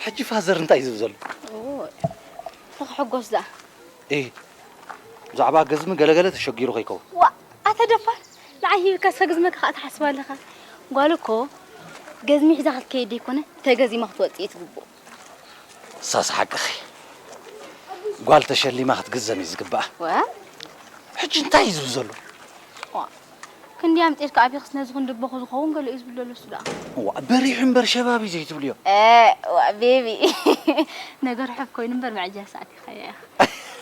ሕጂ ፋዘር እንታይ እዩ ዝብል ዘሎ? ተኽሕጎስ ደኣ። እ ብዛዕባ ገዝሚ ገለገለ ተሸጊሩ ከይከውን። ዋ፣ ኣታ ደፋር፣ ንዓይ ሂብካ እስከ ግዝመካ ከዓ ትሓስብ ኣለኻ። ጓል እኮ ገዝሚ ሒዛ ክትከይድ ደይኮነ፣ ተገዚማ ክትወፅእ እዩ ትግብኦ። እሳስ ሓቅኺ። ጓል ተሸሊማ ክትግዘም እዩ ዝግብኣ። ወ? ሕጂ እንታይ እዩ ዝብል ዘሎ? ዋ፣ ክንደይ ኣምፂእልካ ኣቢኽስ ነዚ ክንዲ ኣቦኹ ዝኸውን ገለ እዩ ዝብል ዘሎ እሱ ደኣ። ዋ፣ በሪሑ እምበር ሸባብ እዩ ዘይትብልዮ። እ፣ ዋ፣ ቤቢ። ነገር ሕፍ ኮይኑ እምበር መዐጃ ሰዓት ይኸያ ኢኻ።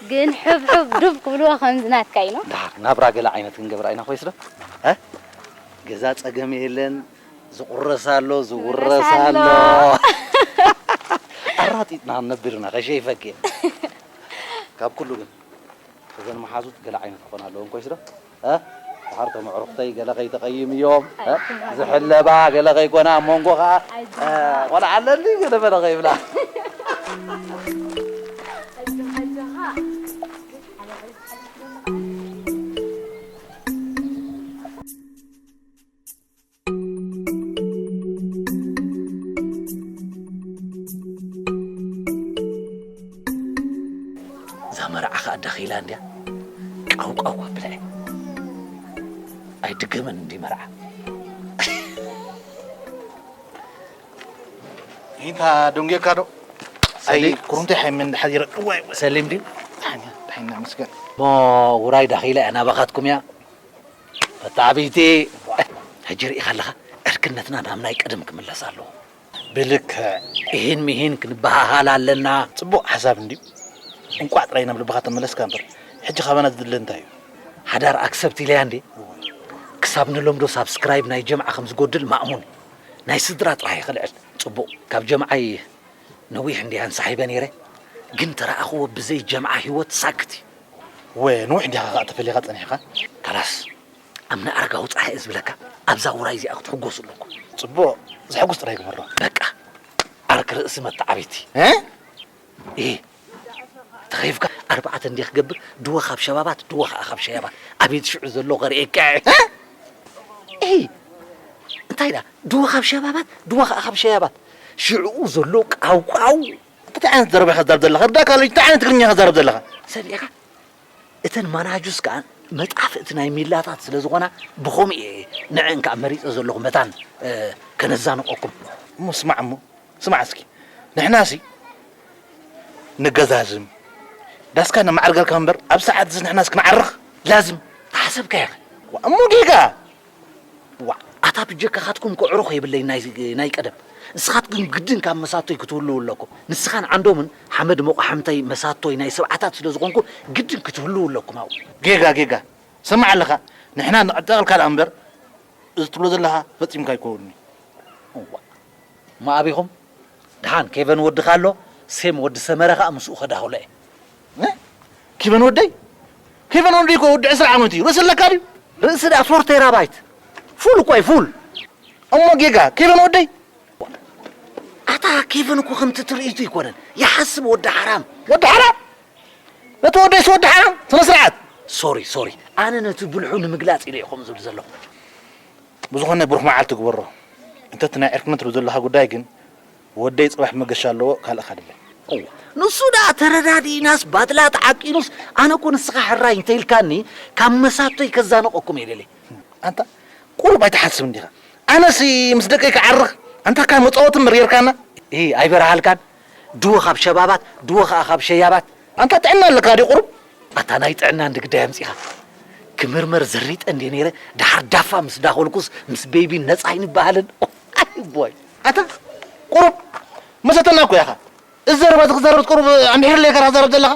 ግን ሕፍ ሕፍ ዱብ ክብልዎ ከምዚ ናትካ እዩ ነው። ደሓር ናብራ ገለ ዓይነት ክንገብራ ኢና ኮይስ ዶ? እ? ገዛ ጸገም የለን። ዝቑረስ ኣሎ፣ ዝውረስ ኣሎ። ኣራጢጥና ክንነብር ኢና፣ ከሸይፈኪ። ካብ ኩሉ ግን እዘን መሓዙት ገለ ዓይነት ክኾና ኣለወን ኮይስ ዶ? እ? ድሓር እቶም ኣዕሩኽተይ ገለ ከይተቐይምዮም፣ እ? ዝሕለባ ገለ ከይኮና፣ ኣብ መንጎ ኸዓ፣ እ፣ ቆልዓ ኣለኒ ገለ በለ ከይብላ። እዛ መርዓ ኸኣ ደኺላ እንድያ። ቃው ቃው ኣብላ እየ። ኣይድገምን እንዲ መርዓ። ኢንታ ደንጌካ ዶ? ኣይ ሰሊም። ኩሩንተይ ሓይመን ሓዚረ። ዋይ፣ ዋይ። ሰሊም ድዩ? ሓይና፣ ሓይና መስገን። እሞ ውራይ ዳኺላ እያ ናባኻትኩም እያ። መተዓብይቲ። ሕጂ ርኢኻ ኣለኻ፣ ዕርክነትና ናብ ናይ ቀደም ክምለስ ኣለዎ። ብልክዕ። ኢሂን ሚሂን ክንበሃሃል ኣለና። ጽቡቕ ሓሳብ እንድዩ። እንቋዕ ጥራይ ናብ ልብኻ ተመለስካ እምበር፣ ሕጂ ካባና ዝድለ እንታይ እዩ? ሓዳር ኣክሰፕት ኢለያ እንዴ? ክሳብ ንለምዶ ሳብስክራይብ ናይ ጀምዓ ከም ዝጎድል ማእሙን። ናይ ስድራ ጥራሕ እየ ክልዕል። ጽቡቕ፣ ካብ ጀምዓይ ነዊሕ እንድየ ኣንሳሒበ ነይረ፣ ግን ተረኣኽዎ ብዘይ ጀምዓ ህይወት ሳክት እዩ። ወ፣ ነዊሕ እንዲኻ ኸኣ ተፈሊኻ ጸኒሕኻ? ካላስ፣ ኣምነ ኣረጋዊ ጸሓየ ዝብለካ ኣብዛ ውራይ እዚኣ ክትሕጎስ ኣለኩ። ጽቡቕ፣ ዘሐጉስ ጥራይ ግበሮ። በቃ፣ ዓርኪ ርእሲ መተዓብይቲ። እ? እ፣ ተኸይፍካ ኣርባዕተ እንዴ ክገብር፣ ድወ ካብ ሸባባት፣ ድወ ኸኣ ካብ ሸያባት። ኣቤት ሽዑ ዘሎ ከርእየካ እየ። እ? እ፣ እንታይ ደኣ? ድወ ካብ ሸባባት፣ ድወ ኸኣ ካብ ሸያባት። ሽዕኡ ዘሎ ቃውቃው። እንታይ ዓይነት ዘረባ ኢኻ ትዛረብ ዘለኻ? ርዳእካ ኣሎ፣ እንታይ ዓይነት ትግርኛ ኢኻ ትዛረብ ዘለኻ? ሰሚዕካ? እተን ማናጁስ ከኣ መጣፍእቲ ናይ ሚላታት ስለ ዝኾና፣ ብኸምኡ እየ ንዐን ከኣ መሪጸ ዘለኹ መታን፣ እ፣ ከነዛንቐኩም። እሞ ስማዕ እሞ፣ ስማዕ እስኪ፣ ንሕናሲ ንገዛዝም፣ ዳስካ ነማዕርገልካ እምበር፣ ኣብ ሰዓት እዚ ንሕናስ ክንዓርኽ? ላዝም፣ ተሓሰብካዮ ኢኻ። ዋእ፣ እሞ ጌጋ! ዋእ፣ ኣታ ብጀካኻትኩም ከዕርኹ የብለይን ናይ፣ ናይ ቀደም። ንስኻትኩም ግድን ካብ መሳቶይ ክትህልዉ ኣለኩም። ንስኻን ዓንዶምን ሓመድ መቋሕምተይ መሳቶይ ናይ ሰብዓታት ስለ ዝኾንኩ ግድን ክትህልዉ ኣለኩም ኣብኡ። ጌጋ፣ ጌጋ። ስማዕ ኣለኻ፣ ንሕና ንዕጠቐልካ ደኣ እምበር፣ እዚ ትብሎ ዘለኻ ፈጺምካ ኣይኮውንን'ዩ። እዋእ፣ እሞ ኣቢኹም? ደሓን ኬቨን ወድኻ ኣሎ፣ ሴም ወዲ ሰመረ ኸኣ ምስኡ ከዳኹሎ እየ። እ? ኬቨን ወደይ? ኬቨን ወደይ እኮ ወዲ ዕስራ ዓመት እዩ። ርእሲ ኣለካ ድዩ? ርእሲ ደኣ ፎር ቴራባይት። ፉል እኮ እዩ፣ ፉል። እሞ ጌጋ፣ ኬቨን ወደይ? ኣታ ኬቨን እኮ ከምቲ ትርኢቱ ኣይኮነን። ይሓስብ ወዲ ሓራም። ወዲ ሓራም? እቲ ወደይስ ወዲ ሓራም? ስነ ስርዓት። ሶሪ፣ ሶሪ። ኣነ ነቲ ብልሑ ንምግላጽ ኢለ እየ ከምኡ ዝብል ዘለኹ። ብዝኾነ ብሩኽ መዓልቲ ግበሮ። እንተ እቲ ናይ ዕርክነት ትብሎ ዘለኻ ጉዳይ ግን፣ ወደይ ጽባሕ መገሻ ኣለዎ፣ ካልእ ካድበ። እወ፣ ንሱ ደኣ ተረዳዲእናስ ባድላ ተዓቂኑስ፣ ኣነ እኮ ንስኻ ሕራይ እንተኢልካኒ፣ ካብ መሳቶይ ከዛንቐኩም እየ ደልየ። ኣንታ ቁሩብ ኣይትሓስብ እንዲኻ? ኣነሲ ምስ ደቀይ ክዓርኽ፣ ኣንታ ካብ መጻወቲ እምበር ጌርካና? ኢ፣ ኣይበርሃልካን? ድወ ካብ ሸባባት፣ ድወ ኸኣ ካብ ሸያባት። ኣንታ ጥዕና ኣለካ ድዩ ቁሩብ? ኣታ ናይ ጥዕና እንዲ ግዳይ ኣምጺኻ። ክምርመር ዘሪጠ እንድየ ነይረ፣ ደሓር ዳፋ ምስ ዳኾልኩስ ምስ ቤቢ ነጻ ኣይንበሃልን። ኣይ ቦይ። ኣታ ቁሩብ መሰተና እኮ ኢኻ። እዚ ዘረባ እዚ ክዛረብ ቁሩብ ኣምሒርለይ ኢኻ ትዛረብ ዘለኻ።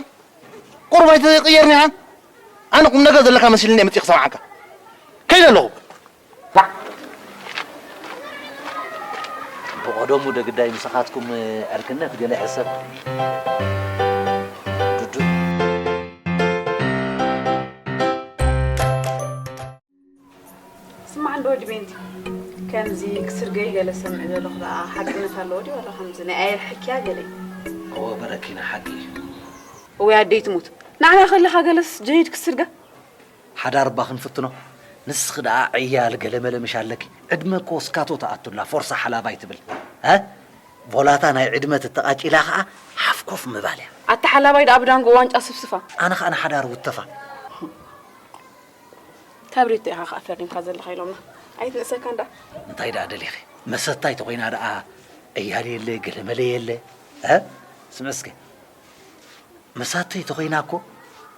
ቁሩብ ኣይትቕየርን ኢኻ። ኣነ ቁም ነገር ዘለካ መሲልኒ እየ መጺእ ክሰምዓካ። ከይደ ኣለኹ። ዋዕ! ብቐደሙ ዶ ግዳይ ምሳኻትኩም ዕርክነት ገለ ሕሰብ። ዱዱ። ስማዕ እንዶ ወዲ ቤንቲ፣ ከምዚ ክስርገይ ገለ ሰምዕ ዘለኹ ደኣ ሓቅነት ኣለዎ ድዩ? ዋላ ከምዚ ናይ ኣየር ሕክያ ገለ? እወ በረኪና ሓቂ እዩ። እወ ኣደይ ትሙት። ንዓና ከለኻ ገለስ ጀይድ ክስርጋ? ሓዳር እባ ክንፍትኖ። ንስኺ ደኣ ዕያል ገለመለ ምሽ ኣለኪ። ዕድመ እኮ እስካቶ ትኣቱላ ፎርሳ ሓላባይ ትብል። እ? ቮላታ ናይ ዕድመ ትተቓጭላ ኸኣ ሓፍ ኮፍ ምባል እያ። ኣታ ሓላባይ ደኣ ብዳንጎ ዋንጫ ስፍስፋ። ኣነ ኸኣ ንሓዳር ውተፋ። ካብ ሪቶ ኢኻ ኸኣ ፈሪምካ ዘለኻ ኢሎምና። ኣይትንእሰካን ደኣ። እንታይ ደኣ ደሊኺ? መሰታይ ተኾይና ደኣ ዕያል የለ፣ ገለመለ የለ። እ? ስምዒ እስከ። መሳተይ ተኾይና እኮ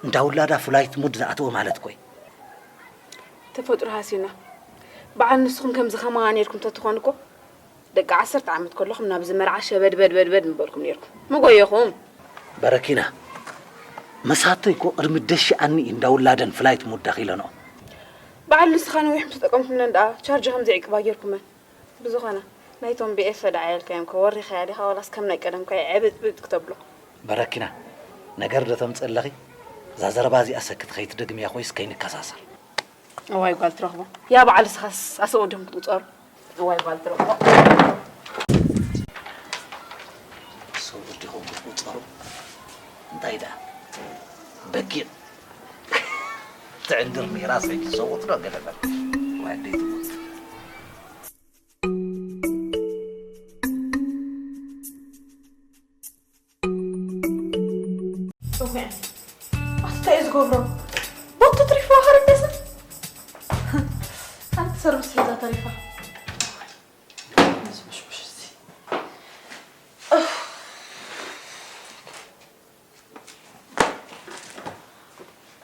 እንዳ ውላዳ ፍላይት ሙድ ዝኣተወ ማለት እኮ እዩ። ተፈጥሮ ሃሲና። በዓል ንስኹም ከምዚ ከማና ኔርኩም ተትኾኑ እኮ ደቂ ዓሰርተ ዓመት ከለኹም ናብዚ መርዓ ሸበድበድበድበድ ምበልኩም ኔርኩም። ምጎየኹም። በረኪና። መሳተይ እኮ ቅድሚ ደሽኣኒ እዩ እንዳ ውላደን ፍላይት ሙድ ዳኺለንኦ። በዓል ንስኻ ነዊሕ ምስ ተጠቀምኩምለን ደኣ ቻርጅ ከም ዘይዕቅባ ጌርኩመን። ብዝኾነ፣ ናይቶም ብ ኤፈ ደኣ ያልካዮም ከ ወሪኻያ ዲኻ ዋላስ ከም ናይ ቀደምካ ዕብጥብጥ ክተብሎ? በረኪና፣ ነገር ዶ ተምጽእ ኣለኺ? እዛ ዘረባ እዚኣ ሰክቲ ከይትደግምያ ኮይስ ከይንከሳሰር። እዋይ ጓል ትረኽቦ። ያ በዓል እስኻስ ኣሰብኡ ዲኹም ክትቁጸሩ? እዋይ ጓል ትረኽቦ። ኣሰብኡ ዲኹም ክትቁጸሩ? እንታይ ደኣ? በጊዕ ትዕንድር ነይራ ሰይቲ ሰውት ዶ ገለ በል? ዋይ ኣደይ ትሙት። ሶፊያ፣ ኣስታይ እዩ ዝገብሮ። ቦቲ ትሪፍዋ ኸረደሰ። ሓንቲ ሰርቪስ ሒዛ ተሪፋ። እዚ ምሽምሽ እዚ።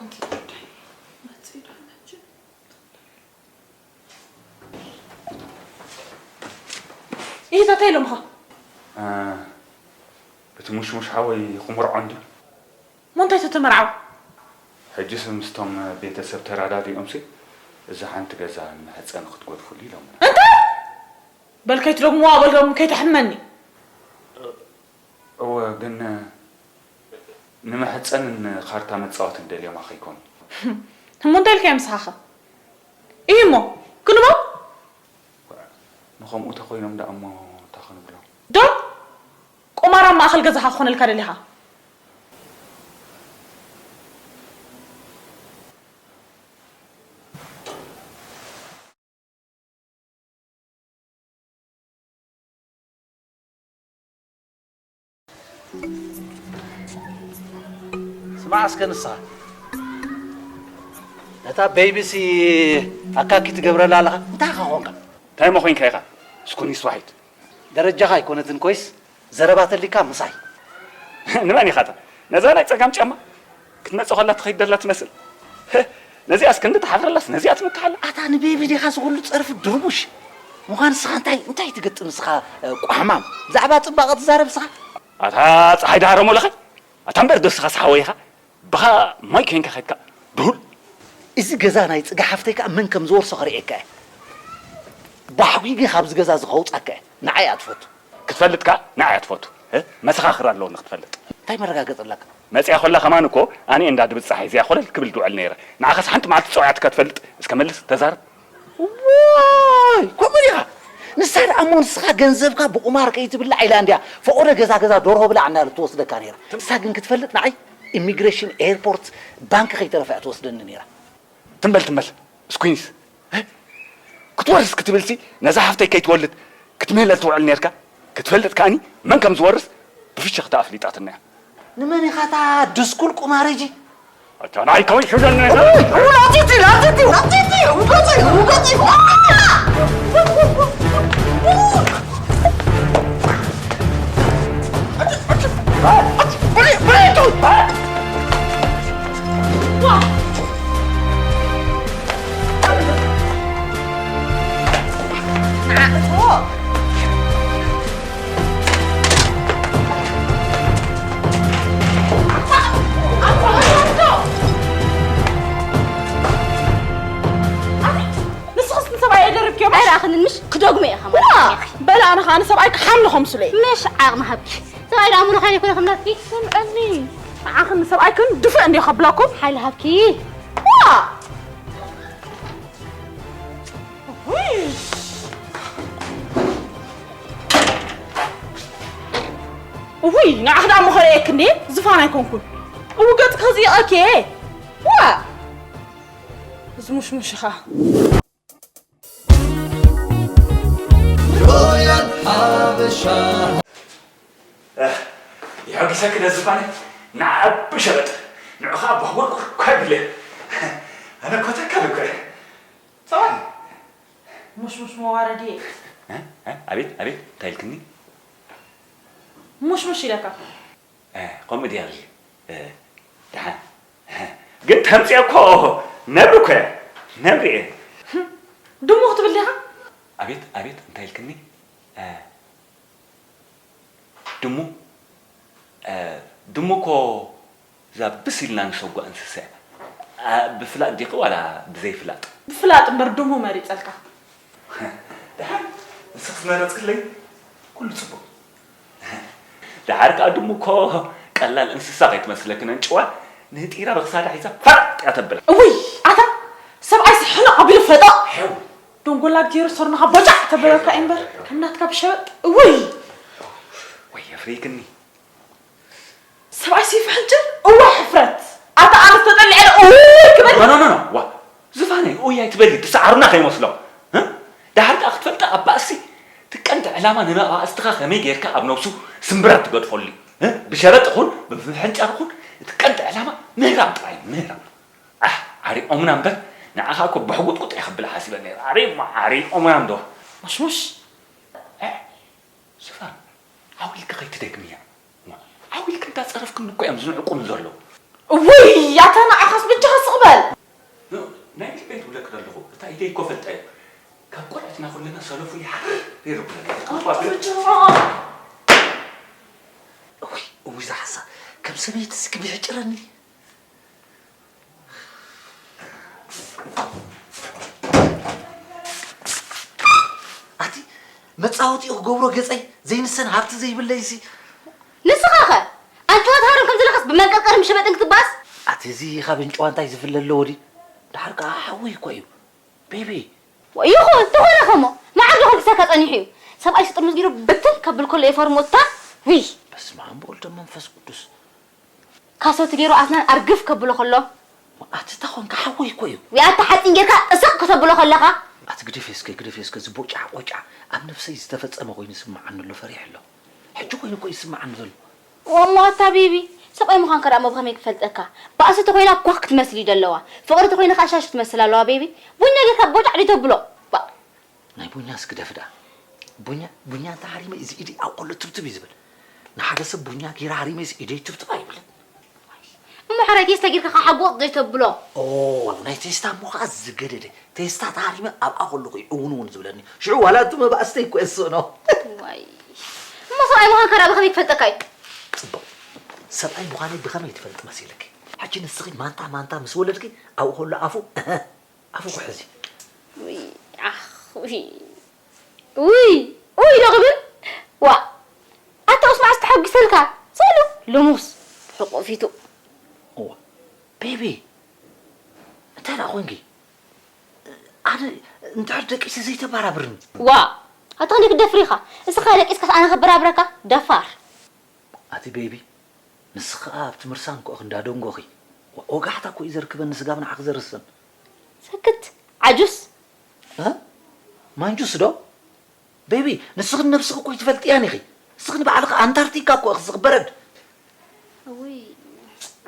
ኣንቲ ጉዳይ መጽኢ ዶ መችን? ይሂታታ ኢሎምኻ? እ፣ እቲ ሙሽሙሽ ሓወይ ክምርዖ እንድዩ። እሞ እንታይ ተተመርዓው? ሕጅስ ምስቶም ቤተሰብ ተረዳዲኦምሲ እዛ ሓንቲ ገዛ ንመሕጸኒ ክትገድፉሉ ኢሎምና። እንታይ? በል ከይትደግምዋ በሎም ከይተሕመኒ። እወ፣ ግን ንመሕጸንን ካርታ መጻወትን ደልዮማ ከይኮኑ። እሞ እንታይ ኢልካዮም ንስኻኸ? ኢሂ እሞ፣ ክንቦ? ንኸምኡ ተኾይኖም ደኣ እሞ እንታይ ክንብሎም? ዶ? ቁማር ኣብ ማእከል ገዛኻ ክኾነልካ ደሊኻ? ስማዕ እስከ ንስኻ፣ ነታ ቤይቢሲ ኣካኪ ትገብረላ ኣለኻ? እንታይ ኢኻ ኾንካ? እንታይ እሞ ኮይንካ ኢኻ? ስኩኒስ ዋሒድ። ደረጃኻ ኣይኮነትን ኮይስ፣ ዘረባ ተሊካ ምሳይ። ንመን ኢኻ እታ? ነዛ ናይ ጸጋም ጫማ ክትመጽእ ከላ ትኸይድ ዘላ ትመስል። ነዚኣስ ክንዲ ትሓፍረላስ ነዚኣ ትምክሓላ። ኣታ ንቤቢ ዲኻ ዝኹሉ ጸርፊ ድርቡሽ? ምዃን ንስኻ እንታይ፣ እንታይ ትገጥም ንስኻ፣ እ፣ ቋሕማም? ብዛዕባ ጽባቐ ትዛረብ ንስኻ? ኣታ ጸሓይ ዳሃረሞ ለኸ? ኣታ እምበር ዶ ንስኻስ ሓወይ ኢኻ? ብኻ ማይ ኮይንካ ኸድካ ድሁል። እዚ ገዛ ናይ ጽጋ ሓፍተይ ከኣ መን ከም ዝወርሶ ከርእየካ እየ። ቧሕጒገ ካብዚ ገዛ እዚ ከውጻካ እየ። ንዓይ እያ ትፈቱ። ክትፈልጥ ከኣ ንዓይ እያ ትፈቱ። እ? መሰኻኽር ኣለዎ ንክትፈልጥ። እንታይ መረጋገጺ ኣለካ? መጺኣ ኮላ ከማን እኮ ኣነ እንዳ ድብል ጸሓይ እዚኣ ኮለል ክብል ድውዕል ነይረ። ንዓኻስ ሓንቲ መዓልቲ ጸዊዓትካ ትፈልጥ? እስከ መልስ፣ ተዛረብ። ዋይ፣ ከምኡ ዲኻ? ንሳ ደኣ እሞ ንስኻ ገንዘብካ ብቁማር ከይትብላዕ ኢላ እንድያ ፈቖዶ ገዛ ገዛ ደርሆ ብላዕ እናበለት ትወስደካ ነይራ። ንሳ ግን ክትፈልጥ ንዓይ ኢሚግሬሽን፣ ኤርፖርት፣ ባንክ ከይተረፈ እያ ትወስደኒ ነይራ። ትም በል፣ ትም በል። ስኩንስ። እ? ክትወርስ ክትብልሲ ነዛ ሓፍተይ ከይትወልድ ትምህለ ትውዕል ነርካ። ክትፈልጥ ከኣኒ መን ከም ዝወርስ ብፍሽኽታ ኣፍሊጣትና እያ። ንመን ኢኻ እታ ድስኩል ቁማረጂ? ኣታ ናይ ከውሽደኒ። ላቲቲ፣ ላቲቲ፣ ላቲቲ፣ ውቀጺ፣ ውቀጺ። ንስኽስ ንሰብኣይ ኣይደርብክዮ? ኣይረኣኽንን ምሽ? ክደግሞ እየ ከማን። ዋ! በል ኣነ ኸኣ ንሰብኣይ ክሓምሎ ከምስሎ እየ። ምሽ ዓቕሚ ሃብኪ። ሰብኣይ ደኣ ሙሉ ኻይነ ይኮነ ከም ናትኪ። ስምዐኒ። ንዓኽን ንሰብኣይክን ድፍእ እንድየ ከብለኩም። ሓይሊ ሃብኪ። ዋ! እውይ፣ ንዓኽ ደኣ እሞ ከርእየኪ እንዴ? ዝፋን ኣይኮንኩን። እው፣ ገጽ ከዝይቐኪ እየ። ዋ! እዚ ሙሽሙሽ ኸኣ። ሮያል ሓበሻ። እህ፣ ይሐጉሰኪ ዶ ዝፋነይ? ንዓ ብሸበጥ፣ ንዑ ኸዓ ቧህወርኩ ኳ ቢለ። ኣነ እኮ ተካል እኮ እየ። ሰብኣይ፣ ሙሽሙሽ መዋረዲ። እ? እ? ኣቤት፣ ኣቤት፣ እንታይ ኢልክኒ? ሙሽሙሽ ኢለካ። እ፣ ከምኡ ድያ ሪሊ? እ፣ ደሓን። እ፣ ግን ተምፅኦ እኮ ነብሪ እኮ እየ። ነብሪ እየ። ድሙ ክትብል ዲኻ? ኣቤት፣ ኣቤት፣ እንታይ ኢልክኒ? እ፣ ድሙ፣ እ፣ ድሙ እኮ እዛ ብስ ኢልና ንሰጓ እንስሳ እያ። እ፣ ብፍላጥ ዲኺ ዋላ ብዘይፍላጥ? ብፍላጥ እምበር ድሙ መሪጸልካ። ደሓን ንስኺ ዝመረጽክለይ ኩሉ ጽቡቕ። ደሓር ከኣ ድሙ እኮ ቀላል እንስሳ ከይትመስለኪ ነንጭዋ ንህጢራ ብኽሳዳ ሒዛ ፈረጥ እያ ተብላ። እውይ ኣታ ሰብኣይሲ ሕልቕ ኣቢሉ ፈጠቕ። ሕው። ደንጎላ ገይሩ ሰርንኻ ቦጫዕ ተበለካ እዩ እምበር ከም ናትካ ብሸበጥ። እውይ። ወይ የፍርይክኒ። ሰብኣይሲ ይፍሕንጭር። እዋይ ሕፍረት። ኣታ ኣነስ ተጠሊዐ እውይ ክብል። ኖ፣ ኖ፣ ኖ፣ ኖ። ዋ፣ ዝፋነይ፣ ኡይ ኣይትበሊ፣ ትሰዓሩና ከይመስሎ። እ? ደሓር ከኣ ክትፈልጣ፣ ኣብ ባእሲ፣ እቲ ቀንዲ ዕላማ ንመባእስትኻ ከመይ ጌርካ ኣብ ነብሱ ስምብራት ትገድፈሉ እዩ። እ? ብሸበጥ ይኹን፣ ብምፍንጫር ይኹን፣ እቲ ቀንዲ ዕላማ ምህራም ጥራይ እዩ፣ ምህራም። ኣህ፣ ዓሪቖምና እምበር፣ ንዓኻ እኮ ብሕጉጥቁጥ እየ ክብል ሓሲበ ነይረ። ዓሪሞ-፣ ዓሪቖምና እንዶ። ሙሽሙሽ። እ? ዝፋን፣ ዓው ኢልኪ ከይትደግምያ። ዓው ኢልኪ እንዳጸረፍክኒ እኮ እዮም ዝንዕቁኒ ዘለዉ። እውይ፣ ኣታ ንዓኻስ ብጃኻ ስቕ በል። ኖ፣ ናይ ልበይ ዝብለኪ ዘለኹ፣ እታ ኢደይ እኮ ፈልጠ እየ። ካብ ቆልዕትና ኩልና ሰለፉ ይሓርር ይብለና። ኣታ ብጃኻ። እውይ፣ እውይ፣ ዝሓሳ፣ ከም ሰበይቲ እስኪ ብሕጭረኒ። ኣቲ መጻወቲኡ ክገብሮ ገጸይ ዘይንሰን ሃብቲ ዘይብለይሲ። ንስኻኸ ኣንጭዋት ሃሩን ከም ዘለኻስ ብመንቀርቀርን ብሸበጥን ክትባስ? ኣቲ እዚ ካብ ኣንጭዋ እንታይ ዝፍለ ኣለዎ ድዩ? ደሓር ከኣ ሓወይ እኮ እዩ። ቤቢ። ይኹን፣ ተኾነ ኸሞ፣ መዓር ዶ ከልግሰካ ጸኒሑ እዩ? ሰብኣይሲ ጥርሙዝ ገይሩ ብትን ከብል ከሎ የፈርሞ እታ። ውይ! በስመ ኣብ ወወልድ ወመንፈስ ቅዱስ። ካሶት ገይሩ ኣስናን ኣርግፍ ከብሎ ከሎ። ኣቲ እንታይ ኾንካ? ሓወይ እኮ እዩ። ወይ ኣታ ሓፂን ጌርካ ጥስቕ ከተብሎ ከለኻ። ኣቲ ግደፊ እስከ፣ ግደፊ እስከ፣ እዚ ቦጫዕ ቆጫዕ ኣብ ነብሰይ ዝተፈጸመ ኮይኑ ይስምዓኒ ኣሎ፣ ፈሪሐ ኣለኹ። ሕጂ ኮይኑ እኮ ይስምዓኒ ዘሎ። እሞ ኣታ ቤቢ፣ ሰብኣይ ምዃንካ ደኣ እሞ ብኸመይ ክፈልጠካ? ባእሲ ተኾይና ጓህ ክትመስል እዩ ደለዋ። ፍቕሪ ተኾይና ከዓ ሻሽ ክትመስል ኣለዋ ቤቢ። ቡኛ ጌርካ ቦጫዕ ድዩ ተብሎ? ባ- ናይ ቡኛስ ግደፍ ደኣ። ቡኛ፣ ቡኛ እንተ ሃሪመ እዚ ኢደይ ኣብኡ ከሎ ትብትብ እዩ ዝብል። ንሓደ ሰብ ቡኛ ገይረ ሃሪመ እዚ ኢደይ ትብትብ ኣይብልን። እሞ ሕራይ ቴስታ ጌርካ ከዓ ሓጎቕ ዘይተብሎ? ኦ፣ ናይ ቴስታ እሞ ከዓ ዝገደደ። ቴስታ ተሃሪመ ኣብኣ ከለኹ እዩ እውን እውን ዝብለኒ። ሽዑ ዋላ እቱ መባእስተይ እኮ የስእኖ። ዋይ። እሞ ሰብኣይ ምዃንካ ደኣ ብኸመይ ክፈልጠካ እዩ? ጽቡቕ። ሰብኣይ ምዃነይ ብኸመይ ትፈልጥ መሲልኪ? ሕጂ ንስኺ ማንታ ማንታ ምስ ወለድኪ ኣብኡ ከሎ ኣፉ ኣፉ ክሕዚ። ውይ፣ ኣኽ፣ ውይ። ውይ፣ ውይ ዶ ክብል? ዋ፣ ኣታ ኡስ መዓስ ተሐጒሰልካ? ሰሉ፣ ልሙስ፣ ብሕቑፊቱ። እዋ፣ ቤቢ፣ እንታይ ደኣ ኮንኪ? ኣነ እንድሕር ደቂሰ ዘይተበራብርኒ። ዋ፣ ኣታ ክንደይ ክትደፍር ኢኻ? እስኻ ደቂስካስ ኣነ ከበራብረካ? ደፋር። ኣቲ ቤቢ፣ ንስኺ ከኣ ኣብቲ ምርሳን ኮ ክንዳ ደንጎኺ። ወ-፣ ወጋሕታ ኮ እዩ ዘርክበኒ ስጋብ ንዓኺ ዘርስን። ሰክት፣ ዓጁስ። እ? ማንጁስ ዶ? ቤቢ፣ ንስኽን ነብስኺ እኮ ኣይትፈልጥያን ኢኺ። ንስኽን ባዕልኺ ኣንታርክቲካ እኮ ኢኺ ዝኽበረድ። ውይ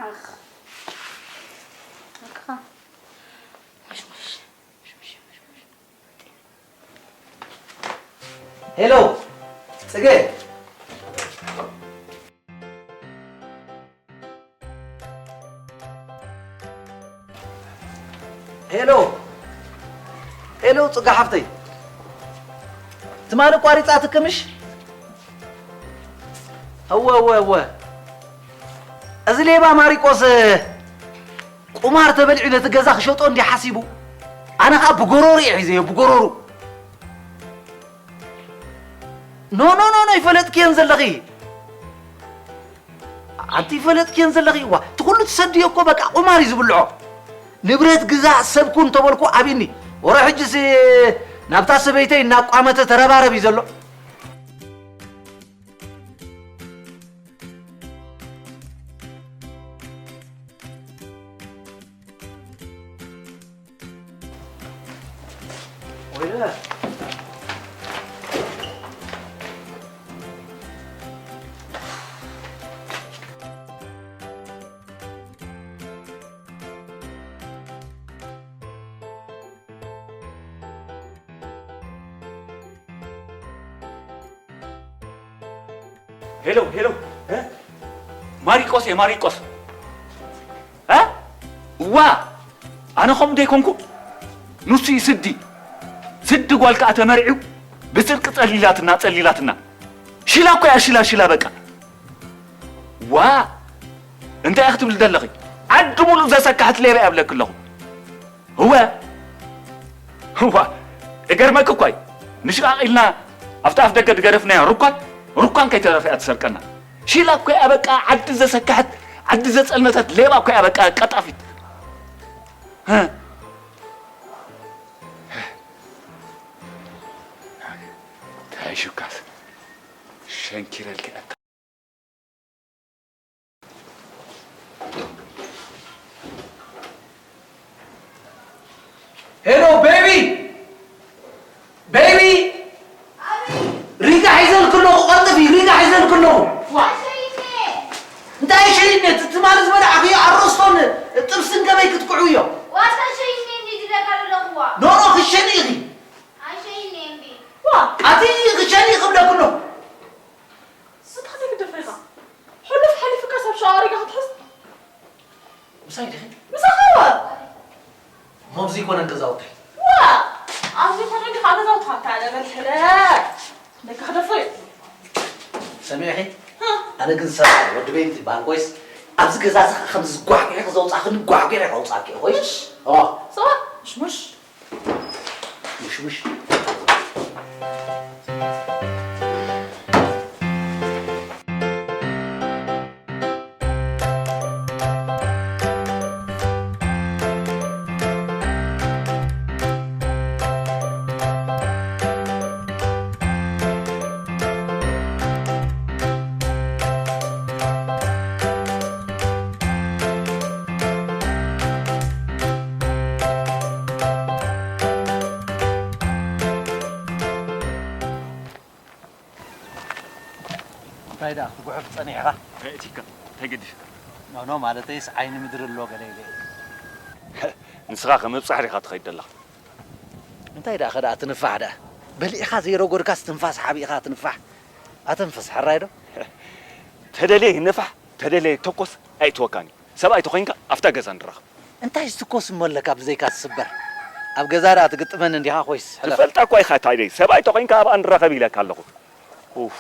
ኣኽ ኣካ ሄሎ ጽገ። ሄሎ ሄሎ፣ ጽጋ ሓፍተይ፣ ትማሊ ቋሪጻትኪ ምሽ? እወ እወ እወ፣ እዚ ሌባ ማሪቆስ ቁማር ተበሊዑ ነቲ ገዛ ክሸጦ እንዲ ሓሲቡ፣ ኣነ ኸዓ ብጎሮሩ እየ ሒዘዮ፣ ብጎሮሩ። ኖ ኖ ኖ ኖ፣ ይፈለጥክየን ዘለኺ። ኣንቲ ይፈለጥክየን ዘለኺ። ዋ፣ እቲ ኩሉ ትሰድዮ እኮ በቃ ቁማር እዩ ዝብልዖ። ንብረት ግዛእ ሰብ ኩን እንተበልኩ ኣቢኒ። ወረ ሕጅስ ናብታ ሰበይተይ እናቋመተ ተረባረብ እዩ ዘሎ። ሄሎ ሄሎ፣ ማሪቆስ እየ ማሪቆስ። እ? እዋ፣ ኣነ ከምኡ ደይኮንኩ። ንሱ እዩ ስዲ። ስዲ ጓል ከኣ ተመርዒው ብጽድቂ ጸሊላትና ጸሊላትና። ሽላ እኮ እያ ሽላ ሽላ በቃ። ዋ፣ እንታይ ክትብሊ ዘለኺ? ዓዲ ሙሉእ ዘሰካሕት ሌባ እያ ብለኪ ኣለኹ። እወ እዋ፣ እገርመኪ እኳ እዩ። ንሽቓቕ ኢልና ኣብቲ ኣፍ ደገ ዝገደፍናዮ ሩኳን ሩኳን ከይተረፈ እያ ትሰርቀና። ሺላ እኮ እያ በቃ ዓዲ ዘሰከሐት፣ ዓዲ ዘጸልመተት ሌባ እኮ እያ በቃ ቀጣፊት። እ። እንታይ ሹካስ ሸንኪረልኪ ኣታ። ሄሎ ቤቢ፣ ቤቢ፣ ሪጋ ሒዘልኪ ኣለኹ፣ ቀልጥፊ፣ ሪጋ ሒዘልኪ ኣለኹ። እንታይ ሸይነ? እቲ ትማሊ ዝበላዕኽዮ ኣሮስቶን ጥብስን ከመይ ክትክዕውዮ? ዋታ ሸይነ እንዲ ዝብለካ ዘለኹዋ። ኖ ኖ፣ ክሸኒ ኢኺ። ኣይሸይነ እምቢ። ዋ፣ ኣቲ ክሸኒ ክብለኪ ኣለኹ። ስኻ ዘይግደፈ ኢኻ። ሕሉፍ ሓሊፉካ ሰብ ሸዋሪጋ ክትሕዝ። ምሳይ ዲኺ? ምሳኻ እወ። እሞ ኣብዚ ይኮነን ገዛውተይ። ዋ! ኣብዚ ይኮነን ዲኻ ገዛውትኻ? እታ ለበል ሕለ። ደቂ ክደፍር እዩ። ሰሚዕኺ? ኣነ ግን ሰብኣይ ወዲ ቤት ይበሃል ኮይስ ኣብዚ ገዛ እዚ ከም ዝጓሕጉሒ ከዘውፃ ክንጓሕጉሒ ከውፃኪ ኮይስ? ኦ። ሰዋ ምሽሙሽ። ምሽምሽ። እንታይ ደኣ ክትጉሕፍ ጸኒሕኻ? ኣእቲካ እንታይ ገዲፍካ? ኖኖ ማለተይስ ዓይኒ ምድሪ ኣሎ ገለ ኢለ እየ። ንስኻ ከምብጻሕ ዲኻ ትኸይድ ዘለኻ? እንታይ ደኣ ከደኣ ትንፋሕ ደኣ በሊዕኻ ዘይረጎድካስ ትንፋስ ሓቢእኻ ትንፋሕ። ኣተንፍስ ሕራይ ዶ? ተደልየ ይነፋሕ ተደልየ ይተኮስ ኣይትወካኒ። ሰብኣይ ተኾይንካ ኣብታ ገዛ ንራኸብ። እንታይ ዝትኮስ እሞ ኣለካ ብዘይካ ዝስበር? ኣብ ገዛ ደኣ ትግጥመኒ እንዲኻ ኮይስ ሕለፍ። ትፈልጣ እኳ ኢኻ ታይደይ ሰብኣይ ተኾይንካ ኣብኣ ንራኸብ ኢለካ ኣለኹ። ኡፍ።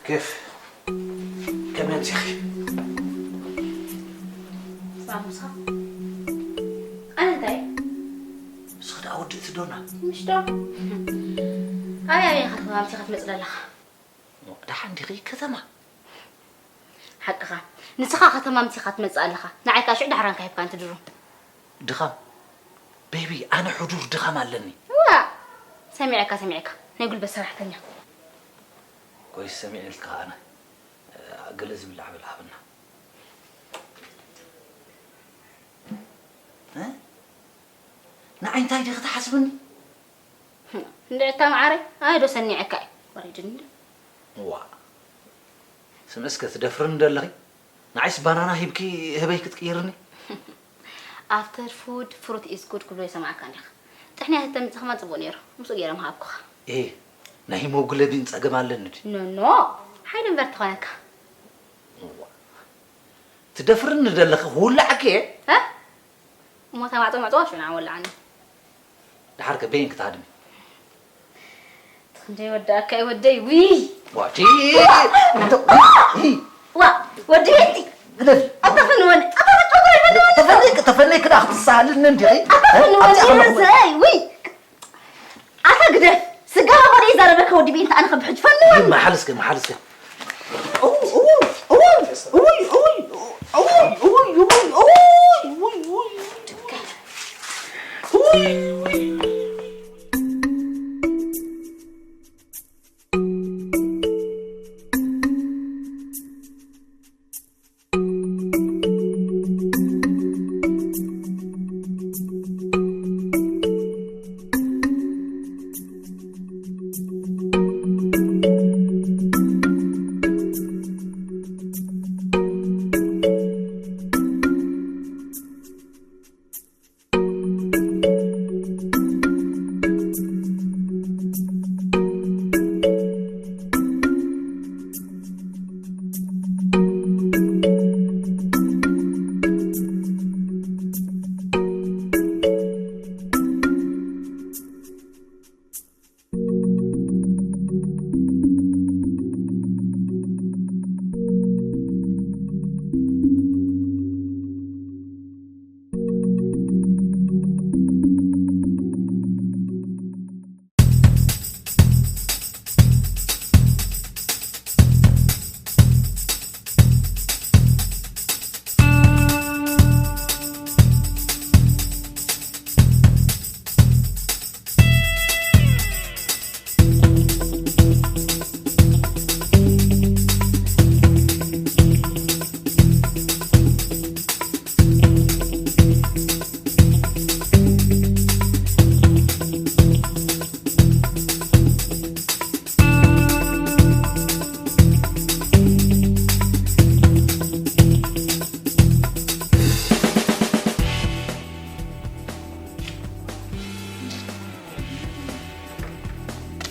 ኬፍ ከመይ ኣምሲኺ? ሳምቡሳ? ኣነ እንታይ? ንስኺ ደኣ ወዲ እቲ ዶና። ምሽ ዶ? ኣበይ ኣበይ ኢኻ ኣምሲኻ ትመጽእ ዘለኻ? ደሓን ዲኺ ከተማ? ሓቅኻ። ንስኻ ከተማ ምሲኻ ትመጽእ ኣለኻ። ንዓይ ከኣ ሽዑ ዳሕራንካ ሂብካ እንትድሩ። ድኻም? ቤቢ፣ ኣነ ሕዱር ድኻም ኣለኒ። ዋ! ሰሚዐካ፣ ሰሚዐካ። ናይ ጉልበት ሰራሕተኛ። ቆይ ሰሚዐልካ ኣነ። ገለ ዝብላዕ በል ሃበና። እ? ንዓይ እንታይ ዲኺ ትሓስብኒ? እንድዕታ መዓረይ፣ ኣነ ዶ ሰኒዐካ እየ? ወሪድኒ ዶ? ዋ። ስምዕስ ከትደፍርኒ ዶ ኣለኺ? ንዓይስ ባናና ሂብኪ ህበይ ክትቅይርኒ? After food, fruit is good ክብሎ ይሰማዕካ እንዲኻ። ጥሕንያ ተተምጽእ ከማን ጽቡቕ ነይሩ። ምስኡ ገይረ ምሃብኩኻ። ኤ፣ ናይ ሂሞግሎቢን ጸገም ኣለኒ ድዩ? ኖ፣ ኖ። ሓይሊ እምበር ትኾነካ። እዋ። ትደፍርኒ ዶ ኣለኺ? ክውልዓኪ እየ። እ? እሞ እታ ማዕጾ ማዕጾ ሽዑ ንዓ ወልዓኒ። ደሓር ከ በይን ክትሃድሚ? ክንደይ ወዳእካ እዩ ወደይ፣ ውይ! ዋቲ! ዋ፣ ወዲ ቤቲ! ግደፊ! ኣታ ፈንወኒ! ኣታ ፈንወኒ! ተፈለይክ-፣ ተፈለይክ ደኣ ክትሰሃልኒ እንዲኺ? ኣታ ፈንወኒ! ኣታ ፈንወኒ! ዘይ፣ ውይ! ኣታ ግደፍ! ስጋ ባባ ይዛረበካ ወዲ ቤንቲ ኣነ ከብሕጅ ፈንወኒ! መሓል እስከ፣ መሓል እስከ።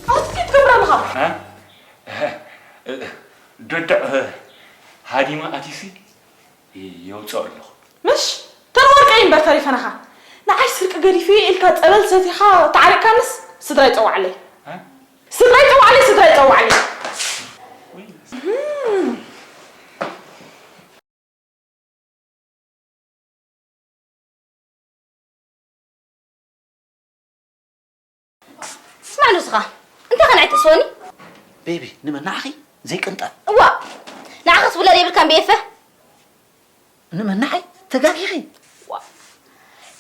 ኣውጥቲ ትገብር ኣለኻ? እ? እ፣ እ፣ ዶዳዕ፣ እ፣ ሃዲማ ኣቲሲ የውፅኦ ኣለኹ። ምሽ? ተን ወርቀይ እምበር ተሪፈናኻ። ንዓይ ስርቂ ገዲፉ ኢልካ ጸበል ሰቲኻ ተዓሪቕካንስ ስድራይ ጸዋዕለይ። እ? ስድራይ ጸዋዕለይ፣ ስድራይ ጸዋዕለይ። ወይ። እም። ስማዕ ንስኻ፣ እንታይ ኸ ንዓይ ትእስወኒ? ቤቢ፣ ንመን ንዓኺ? ዘይቅንጠል። እዋ፣ ንዓኻ ክስብለል የብልካን ቤፈ። ንመን ንዓይ? ተጋጊኺ። ዋ፣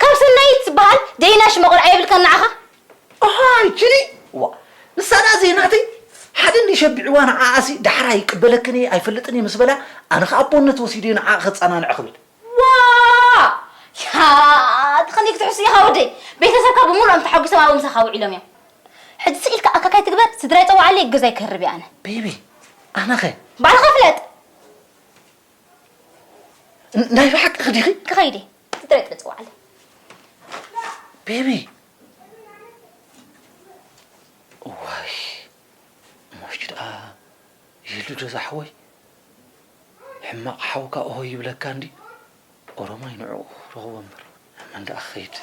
ካብ ሰናይት ዝበሃል ደይናሽ መቑርዓ የብልካን ንዓኻ? ኣሃ፣ ይችኒ። ዋ፣ ንሳ ደኣ ዘይናተይ ሓደ እንዲ ሸቢዕዋ ንዓኣሲ ዳሕራ ይቅበለክን እየ ኣይፈልጥን እየ ምስ በላ፣ ኣነ ኸኣ ኣቦነት ወሲደ ንዓኣ ኸጸናንዕ ክብል። ዋ! ያ! ትኸኒ ክትሕሱ ኢኻ ወደይ። ቤተሰብካ ብምሉኦም ተሓጒሶም ኣብኡ ምሳኻ ውዒሎም እዮም። ሕጂ ስኢልካ ኣካካይ ትግበር፣ ስድራይ ጸውዓለይ፣ ገዛይ ክህርብ እየ ኣነ። ቤቢ፣ ኣነኸ? ባዕልኻ ፍለጥ። ን-፣ ናይ ብሓቂ ክዲኺ? ክኸይድ እየ። ስድራይ ጥራይ ጸውዓለይ። ቤቢ። ዋይ፣ እሞ ሕጂ ደኣ ይህሉ ዶ ዝሓወይ? ሕማቕ ሓውካ ኦሆ ይብለካ እንዲ። ኦሮማይ ንዕኡ ረኽቦ እምበር። መን ደኣ ክኸይድ?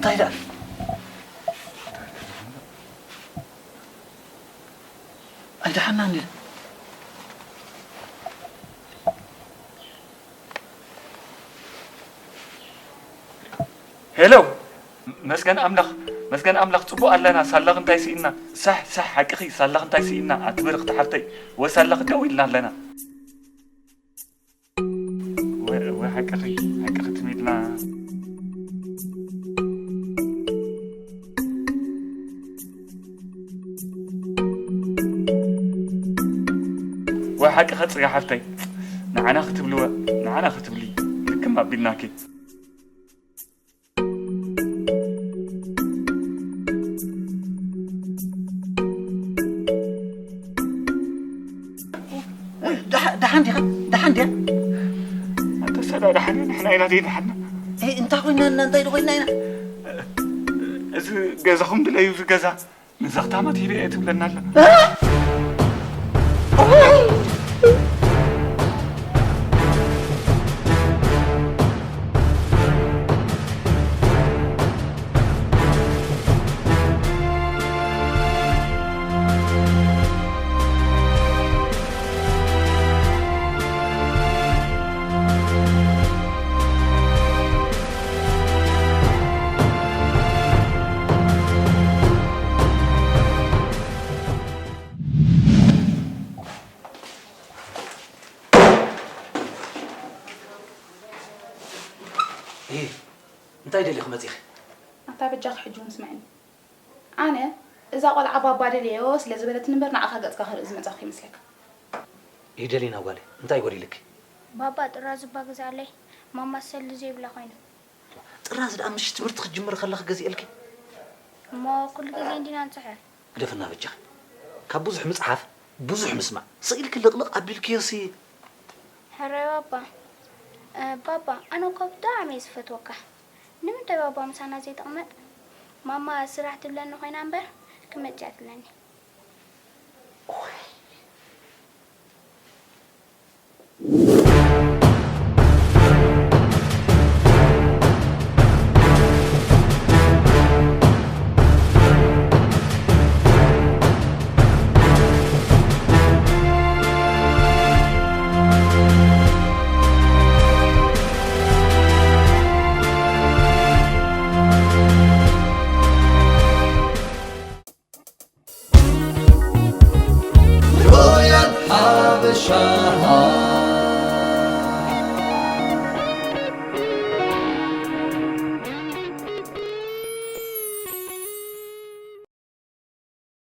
እንታይ ደኣ? ኣይደሓና እንዲ። ሄሎ፣ መስገን ኣምላኽ፣ መስገን ኣምላኽ፣ ጽቡቕ ኣለና። ሳላኽ እንታይ ስኢና? ሳሕ፣ ሳሕ፣ ሓቅኺ፣ ሳላኽ እንታይ ስኢና? ኣትብርኽቲ ሓፍተይ፣ ወሳላኽ ደው ኢልና ኣለና። ወ-፣ ወ-፣ ሓቅኺ፣ ሓቅኺ ትም ኢልና። ወ-፣ ሓቅኺ ጽጋ ሓፍተይ፣ ንዓና ክትብሊ ወ-፣ ንዓና ክትብሊ ልክም ኣቢልናኪ። ደሓ-፣ ደሓን ዲኻ? ደሓን ድያ? ኣንተ ሰዳ ደሓን እያ፣ ንሕና ኢና ዘይደሓና። ኤ፣ እንታይ ኮይና እና እንታይ ኮይና ኢና? እዚ ገዛኹም ድለዩ፣ እዚ ገዛ ንዘኽታማት ሂበ እየ ትብለና ኣላ። እሂ፣ እንታይ ደሊኹ መጺኺ? ኣታ በጃኻ ሕጂ እውን ስምዐኒ። ኣነ እዛ ቆልዓ ባባ ደልየዮ ስለ ዝበለትኒ እምበር ንዓኻ ገጽካ ክርኢ ዝመጻኹ ይመስለካ። ይደሊና ጓለይ፣ እንታይ ጎዲልኪ? ባባ ጥራዝ እባ ግዛለይ፣ ማማ ሰሊ ዘይብላ ኮይና። ጥራዝ ደኣ ምሽ ትምህርቲ ክትጅምሪ ከለኺ ገዚኤልኪ። እሞ ኩሉ ግዜ እንዲና ንጽሕፍ። ግደፍና በጃኺ። ካብ ብዙሕ ምጽሓፍ ብዙሕ ምስማዕ። ስቕ ኢልኪ ልቕልቕ ኣቢልክዮሲ። ሕራይ ባባ። እ፣ ባባ፣ ኣነ እኮ ብጣዕሚ እየ ዝፈትወካ። ንምንታይ ባባ ምሳና ዘይትቕመጥ? ማማ ስራሕ ትብለኒ ኮይና እምበር ክመጽእ እያ ትብለኒ።